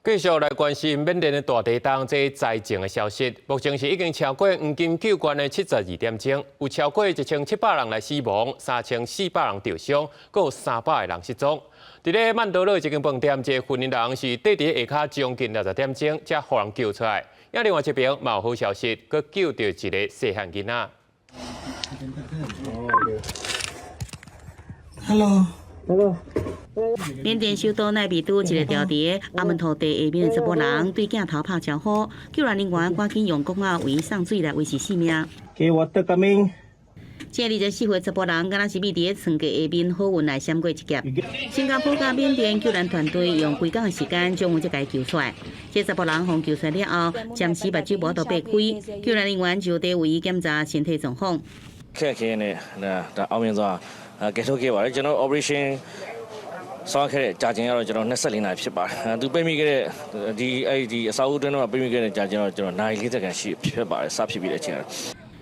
繼續來關心緬甸的大地震這災情的消息。目前是已經超過黃金救援的72點鐘，有超過1700人來死亡，3400人受傷，閣有300個人失蹤。佇咧曼德勒這間飯店，這個婦人是綴佇下跤將近60點鐘，才予人救出來。啊，另外一邊嘛有好消息，閣救著一个細漢囡仔。 Hello。緬甸首都奈比都一个牢佇阿門塗地下面的查埔人對鏡頭拍招呼，救援人員趕緊用管仔為伊送水來維持性命。 Okay, water coming. 這24歲查埔人，敢若是覕佇床架下面好運來閃過一劫。新加坡佮緬甸救援團隊用規工的時間將伊這共救出來。這查埔人予救出來了後，暫時目睭無法度擘開，救援人員就地為伊檢查身體狀況。 ခက်ခဲနဲ့ဒါဒါအောင်မြင်စွာကယ်ထုတ်ခဲ့ပါတယ်ကျွန်တော် operation ဆောင်ခဲ့တဲ့ကြာချိန်ကတော့ကျွန်တော်24နာရီဖြစ်ပါတယ်။သူပိတ်မိခဲ့တဲ့ဒီအဲ့ဒီအဆောက်အဦအတွင်းတော့ပိတ်မိခဲ့တဲ့ကြာချိန်တော့ကျွန်တော်နာရီ40ခန့်ရှိဖြစ်ပါတယ်စဖြစ်ပြီးတဲ့အချိန်ကတော့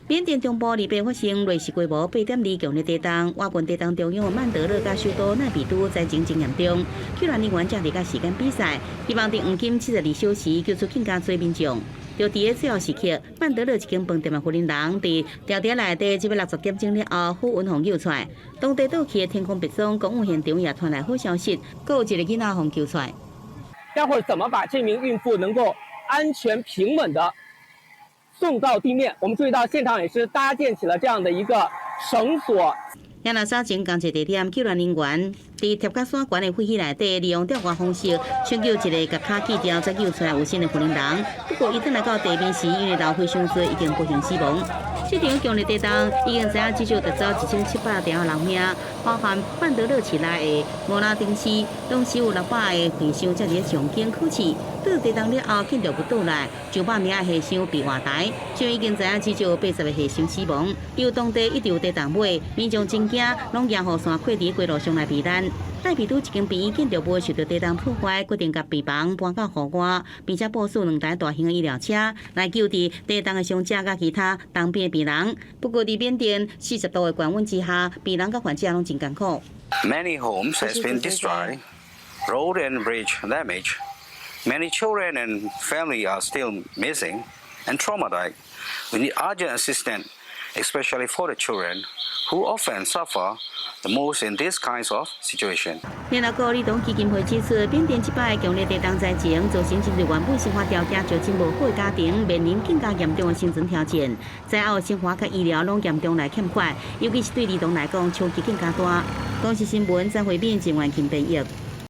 緬甸中部禮拜發生芮氏規模8.2強烈地震，倚近地震中央曼德勒佮首都奈比都災情真嚴重，救援人員正佇佮時間比賽，希望佇黃金72小時救出更加濟民眾。就佇个最後時刻，曼德勒一間飯店的婦人佇牢佇內底這欲60點鐘了後，好運予救出來。當地倒去的天空別莊公園現場也傳來好消息，閣有一个囡仔予救出來。待會兒怎麼把這名孕婦能夠安全平穩的送到地面？我們注意到現場也是搭建起了這樣的一個繩索。也若早前仝一地點，救援人員佇疊甲山懸的廢墟內底，利用吊掛方式搶救一个共跤鋸掉才救出來有生的婦人。不過，伊轉來到地面時，因為流血傷濟，已經不幸死亡。這場強烈地震已經知影至少奪走1700條人命，包含曼德勒市內的摩拉丁市，當時有600個和尚正佇咧誦經哭泣。到地震了後，建築物倒來，上百名的和尚被活埋，就已經知影至少有80個和尚死亡。由當地一直有地動尾，民眾真驚，攏沿雨傘跨佇街路上來避難。奈比都一間病院建築物受到地震破壞，決定共病房搬到戶外，並且部署兩台大型的醫療車來救治地震的傷者佮其他當邊的病人。不過，佇緬甸40度的高溫之下，病人佮患者攏真艱苦。 Many homes has been destroyed, road and bridge damaged. Many children and family are still missing and traumatized. We need urgent assistance, especially for the children who often suffer the most in this kinds of situation. 聯合國兒童基金會指出，緬甸這擺強烈地震災情，造成針對原本生活條件就真無好的家庭，面臨更加嚴重的生存挑戰。災後生活佮醫療攏嚴重來欠缺，尤其是對兒童來講，衝擊更加大。公視新聞張惠敏、鄭萬琴編譯。